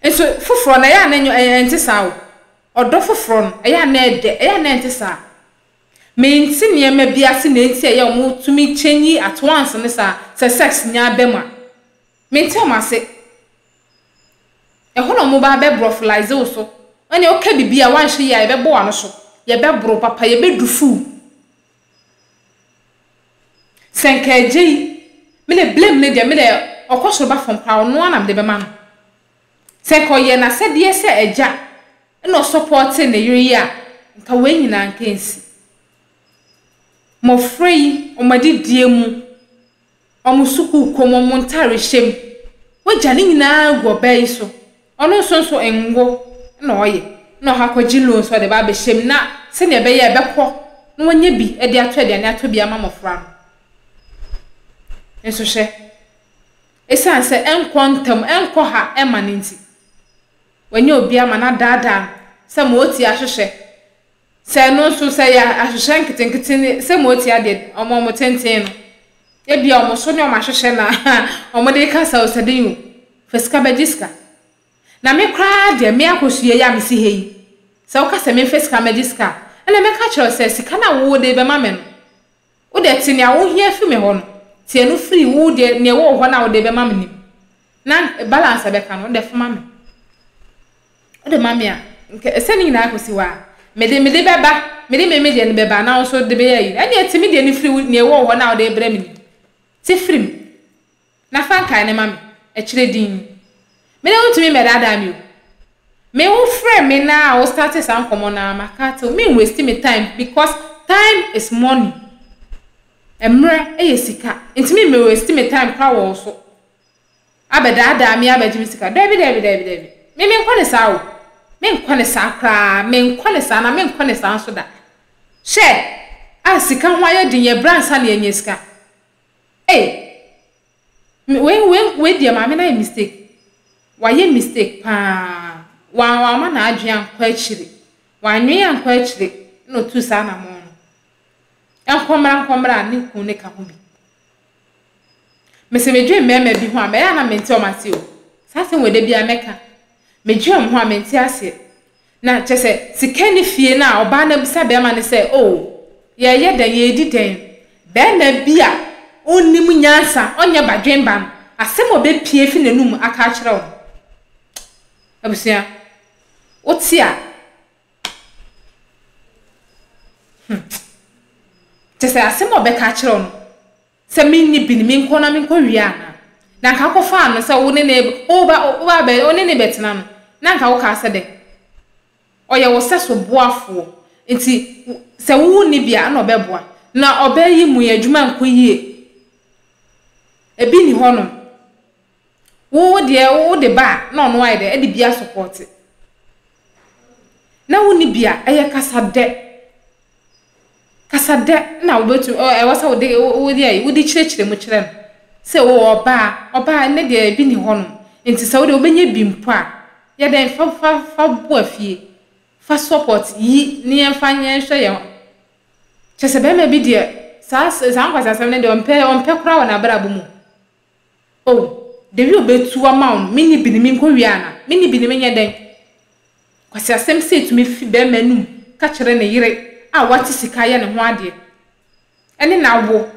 Nso foforɔ no, ɛyɛ a na ɛnyɛ, ɛnte saa o. Ɔdɔ foforɔ no, ɛyɛ a na ɛdɛ, ɛyɛ a na ɛnte saa. Mente nneɛma bi ase na enti ɛyɛ ɔmo tumi change at once no saa sɛ sex nya ba mu a. Mente ɔmo ase. Ɛhɔ na ɔmo ba bɛ brɔfolize wo so. Ɛnea woka bibi a woanhwɛ yie a yɛbɛbɔ w'ano so. Yɛbɛboro wo papa, yɛbɛdufu wo. Sɛ nka agya yi, me de blame no deɛ me deɛ ɔkɔ soro ba fam koraa ɔno ara na mede bɛma no. Sɛ nka ɔyɛɛ n'asɛdeɛ sɛ agya na ɔsɔpɔɔtee ne yere yi a, nka wei nyinaa nka ɛnsi. Mmɔfra yi, wɔn adidie mu, wɔn sukuukɔ mu, wɔn ntaarehyɛ mu, wagya ne nyinaa agu ɔbaa yi so. Ɔno nso nso ngo na ɔyɛ, na ɔha kɔgye loan sɛ ɔde ba abɛhyɛ mu na sɛdeɛ ɛbɛyɛ a ɛbɛkɔ na wanya bi de atɔ aduane atɔ bi ama mmɔfra no. Nso hwɛ, Esiane sɛ ɛnkɔ ntɛm, ɛnkɔ ha mma no nti, wanya obi ama no adaadaa no sɛ ma otie ahwehwɛ. Sɛ ɛno nso, sɛ ɛyɛ ahwehwɛ nketenkete ne sɛ ma otie adeɛ, wɔn wɔn tenten no, ebia wɔn so ne wɔn ahwehwɛ na wɔde rekasa o, sɛ den o, fa sika bɛgye sika. Na me koraa deɛ, me akosua yi a mesi ha yi, sɛ woka sɛ memfa sika mmɛgye sika a, ɛnna mɛka akyerɛ wo sɛ sika no a wode rebɛma me no, Wo deɛ, te nea wohia firi me hɔ no, te ɛno firi wo deɛ, nea ɛwɔ wo hɔ no a wode rebɛma me no mu, na balance a ɛbɛka no, wo deɛ fa ma me. Wode ma me a, nka ɛsɛ ne nyinaa kɔsi hɔ a, mede mede bɛba, mede me me deɛ no bɛba, na wo nso de bɛyɛ ayi. Ɛnneɛ te me deɛ no firi wo, nea ɛwɔ wo hɔ no a wode rebrɛ me no mu. Te firi mu, na fa nkae no ma me, akyire dinn. Me deɛ wontumi mmɛdaadaa me o. Me wo frɛ me na a wo starte saa nkɔmmɔ no ara maka ate wo, me nwaste me time because time is money. Mmerɛ yɛ sika, nti me mmɛ waste me time koraa wɔ wo so. Abɛdaadaa me abɛgye me sika, daabi daabi daabi daabi. Me menkɔ ne saa o, menkɔ ne saa koraa, menkɔ ne saa na menkɔ ne saa nso da. Hwɛ, a sika ho ayɛ den yɛbrɛ ansa na yɛanya sika. Ei! Me wei wei wei deɛ maame no ayɛ mistake. Wayɛ mistake paa. Wa wamma n'adwene ankɔ akyire. Wannwen ankɔ akyire na ɔtuu saa anamɔn no. Nkɔmmra nkɔmmra a ne kunu no ka ho bi. Mese medwen mmarima bi ho a, mɛyɛ a na mente wɔn ase o. Saa asɛm wei da biara mɛka. Medwen wɔn ho a mente aseɛ. Na kyerɛ sɛ, sika nni fie no a, ɔbaa no abisa barima no sɛ, Oh, yɛreyɛ dɛn? Yɛredi dɛn? Barima bi a ɔnnim nyansa, ɔnyɛ badwemba no, asɛm a ɔbɛpue afi n'anom aka akyerɛ wo no, abusua, wote a, hmm, kyerɛ sɛ asɛm a ɔbɛka akyerɛ wo no, Sɛ menni bi no, menkɔ na menkɔwia anaa? Na anka wokɔfaa no sɛ wo ne no woba woba abɛ wo ne no bɛtena no, na anka wokaa sɛ dɛn? Ɔyɛ wo sɛso boafoɔ, nti sɛ wo wonni bi a, ɛna ɔbɛboa. Na ɔbaa yi mu yi, adwuma nkɔ yie. Ebi nni hɔnom. Wo wo deɛ wode ba a, na ɔno ayɛ dɛn? Ɛde bi asopɔɔte. Na wonni bi a, ɛyɛ kasadɛ. Kasa dɛ na wobetum ɔ ɛwɔ sɛ wode wode ayi wode kyerɛkyerɛ mu kyerɛ no sɛ o ɔbaa ɔbaa ɛnnɛ deɛ ebi nni hɔnom nti sɛ wode wobɛnya bi mpo a yɛ dɛn fa fa fa boa fie fa support yi ne yɛmfa nyɛ nhwɛ yɛn kyerɛ sɛ bɛrima bi deɛ saa saa nkwaseasɛm no deɛ ɔmpɛ ɔmpɛ koraa wɔ n'abrabɔ mu. Oh, The way obetu ama wo no, menni bi no menkɔwie anaa? Menni bi no menyɛ dɛn? Kwasiasɛm sei tumi fi barima anum ka kyerɛ ne yere a wate sika ayɛ ne ho adeɛ ɛne n'awo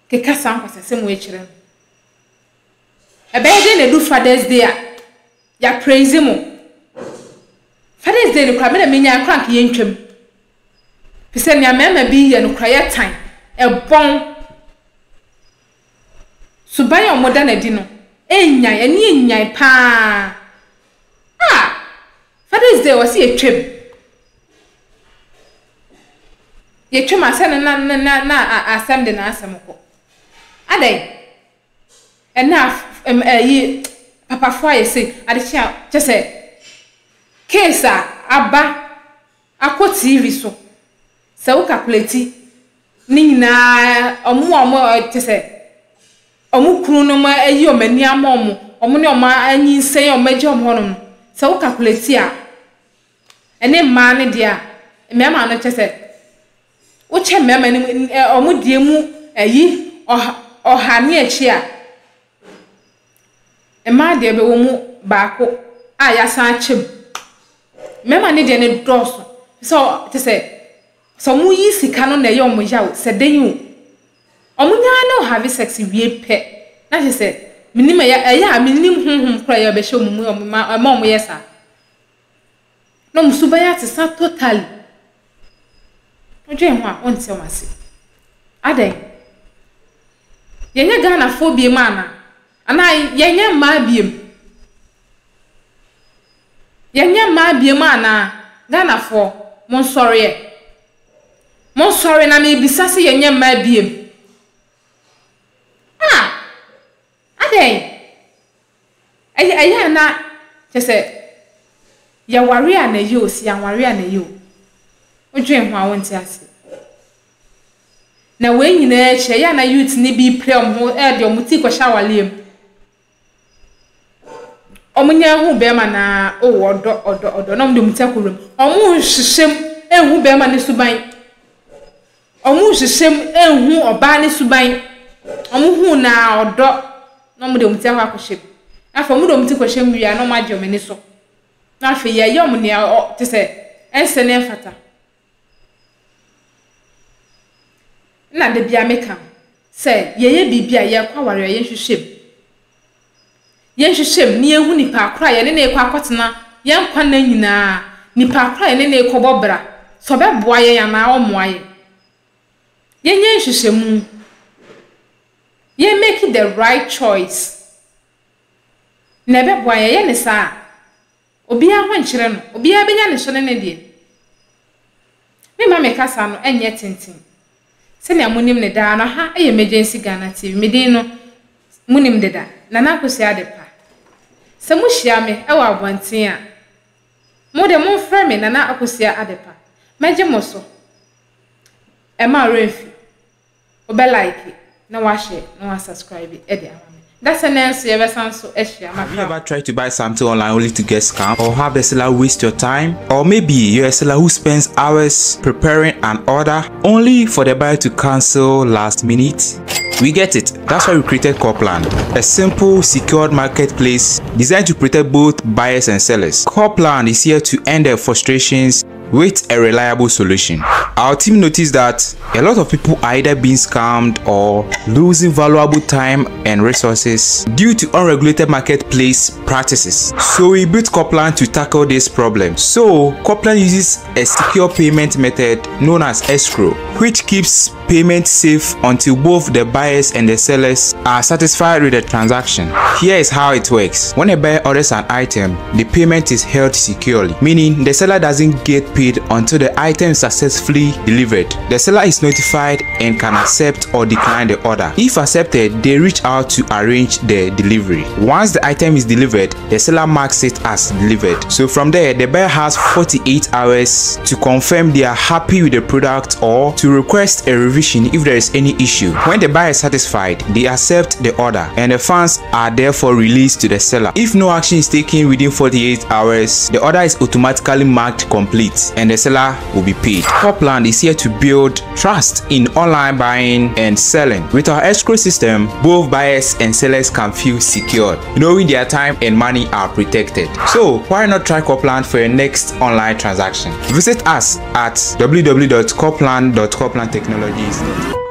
keka saa nkwasiasɛm wei kyerɛ no. Ɛbɛyɛ dɛn na ɛdu Father's Day a yɛ praise mo? Father's Day no koraa me na menyae koraa anka yɛntwam. Fi sɛ nea mmarima bi yɛ no koraa yɛ tan, ɛbɔn. Suban a wɔda no adi no, ɛnyan, ani nyan paa. Ah! Father's Day, wɔse yɛtwam. Yɛtwam asɛ no na na na na asɛm de n'asɛm kɔ. Adɛn? Ɛna ɛyi papafoɔ ayɛ sei, adekye a kyɛ sɛ case a aba akɔ TV so, sɛ wo calculate ne nyinaa wɔn a wɔn kyɛ sɛ wɔn kununom ayi wɔn ani ama wɔn, wɔn ne wɔn anyinsɛn a wɔagya wɔn hɔnom no, sɛ wo calculate a, ɛne mmaa no deɛ a, mmarima no kyɛ sɛ wokyɛ mmarima no mu wɔn deɛ mu ayi ɔha ɔha ne akyi a, Mmaa deɛ bɛwɔ mu baako a yɛasan akyɛ mu. Mmarima no deɛ no dɔɔso sɛ kyerɛ sɛ, sɛ wɔyi sika no na ɛyɛ wɔn ya o, sɛ dɛn o, wɔn ara ne wo have sex wie pɛ na kyerɛ sɛ, mennim ɛyɛ ɛyɛ a mennim honhom korɔ a ɛyɛ a ɛbɛhyɛ wɔn mu a ɛma wɔyɛ saa. Na wɔn suban asesa totally. Wodwen ho a, wonte wɔn ase. Adɛn? Yɛnyɛ Ghanafoɔ biom anaa? Anaa yɛnyɛ mmaa biom? Yɛnyɛ mmaa biom anaa? Ghanafoɔ, monsɔreɛ. Monsɔre na mebisa sɛ yɛnyɛ mmaa biom. Ah! Adɛn? Ɛyɛ ɛyɛ a na kyerɛ sɛ yɛware a na ɛyɛ o, sɛ yɛanware a na ɛyɛ o. Wodwen ho a wonte aseɛ. Na wei nyinaa akyi ɛyɛ a na youth no bi repere wɔn ho de wɔn ti kɔhyɛ awareɛ mu. Wɔn nya hu bɛrima no ara, oh ɔdɔ ɔdɔ ɔdɔ na wɔde wɔn ti akɔ wuram. Wɔnhwehwɛ mu nhu bɛrima no suban. Wɔnhwehwɛ mu nhu ɔbaa no suban. Wɔhu no ara ɔdɔ na wɔde wɔn ti akɔ akɔhyɛ mu. Afei wɔde wɔn ti kɔhyɛ mu wie a na wɔagye wɔn ani so. Na afei yɛyɛ wɔn nea ɔ te sɛ ɛnsɛ na ɛmfata. Nna da biara meka sɛ yɛyɛ biribi a yɛrekɔ aware a yɛnhwehwɛ mu. Yɛnhwehwɛ mu na yɛnhu nipa koro a yɛne no rekɔ akɔtena yɛn nkwa nna nyinaa, nipa koro a yɛne no rekɔbɔ bra, sɛ ɔbɛboa yɛn anaa ɔmmoa yɛn. Yɛnyɛ nhwehwɛmu. Yɛn make the right choice. Na ɛbɛboa yɛn. Yɛyɛ no saa a, Obiara ho nkyerɛ no, obiara bɛnya ne so ne ne deɛ. Memma me kasa no nyɛ tenten. Sɛnea monim no daa no, ha yɛ Emergency Ghana TV. Me din no, monim deda, Nana Akosua Adepa. Sɛ mohyia me wɔ abɔnten a, mo deɛ momfrɛ me Nana Akosua Adepa. Mɛgye mo so. Ɛmma wo werɛ mfi. Wobɛ like na wahyɛ na wa subscribe de ama me. Dasɛ nɛ nso yɛbɛsan nso ahyia Have you ever tried to buy something online only to get scammed or have the seller waste your time? Or maybe you're a seller who spends hours preparing an order only for the buyer to cancel last minute? We get it. That's why we created Corplan, a simple, secured marketplace designed to protect both buyers and sellers. Corplan is here to end their frustrations with a reliable solution. Our team noticed that a lot of people are either being scammed or losing valuable time and resources due to unregulated marketplace practices. So we built Coplan to tackle this problem. So Coplan uses a secure payment method known as escrow, which keeps payment safe until both the buyers and the sellers are satisfied with the transaction. Here is how it works. When a buyer orders an item, the payment is held securely, meaning the seller doesn't get paid until the item is successfully delivered. The seller is notified and can accept or decline the order. If accepted, they reach out to arrange the delivery. Once the item is delivered, the seller marks it as delivered. So from there, the buyer has 48 hours to confirm they are happy with the product or to request a revision if there is any issue. When the buyer is satisfied, they accept the order and the funds are therefore released to the seller. If no action is taken within 48 hours, the order is automatically marked complete. days and the seller will be paid. Copland is here to build trust in online buying and selling. With our escrow system, both buyers and sellers can feel secured, knowing their time and money are protected. So why not try Copland for your next online transaction? Visit us at www.copland.coplandtechnologies.com.